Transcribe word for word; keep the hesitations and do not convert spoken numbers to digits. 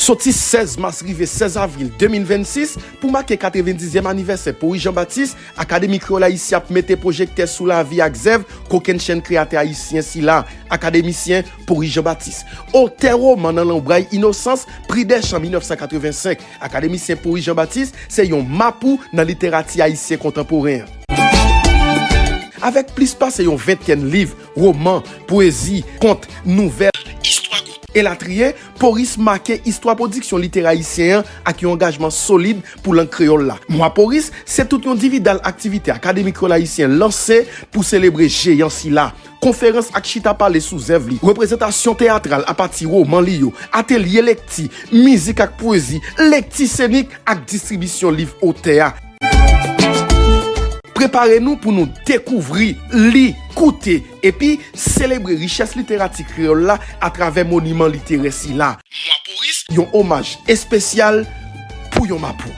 Soti sèz mas rive sèz avril de mil vennsis, pou make katrevendizyèm anivèsè Pauris Jean Baptiste, Akademi Kreyòl Ayisyen ap mete pwojektè sou lavi ak zèv kokennchenn kreyatè ayisyen sila, akademisyen Pauris Jean Baptiste. Otè woman Nan Lonbray Inosans, Pri Dèchan mil nèf san katrevensenk, akademisyen Pauris Jean Baptiste se yon mapou nan literati ayisyen kontanporen an. Avèk plis pase yon ventèn liv, woman, pwezi, kont, nouvèl, istwa kout, elatriye, Pauris make istwa pwodiksyon literè ayisyen an ak yon angajman solid pou lang kreyòl la. Mwa Pauris se tout yon dividal aktivite Akademi Kreyòl Ayisyen lanse pou selebre jeyan sila. Konferans ak chita pale sou zèv li, reprezantasyon teyatral apati woman li yo, atelye lekti, mizik ak pwezi, lekti senik ak distribisyon liv otè a. Prepare nou pou nou dekouvri, li, koute, epi selebre richès literati kreyòl la atravè moniman literè sila. Mwa Pauris, yon omaj espesyal pou yon mapou.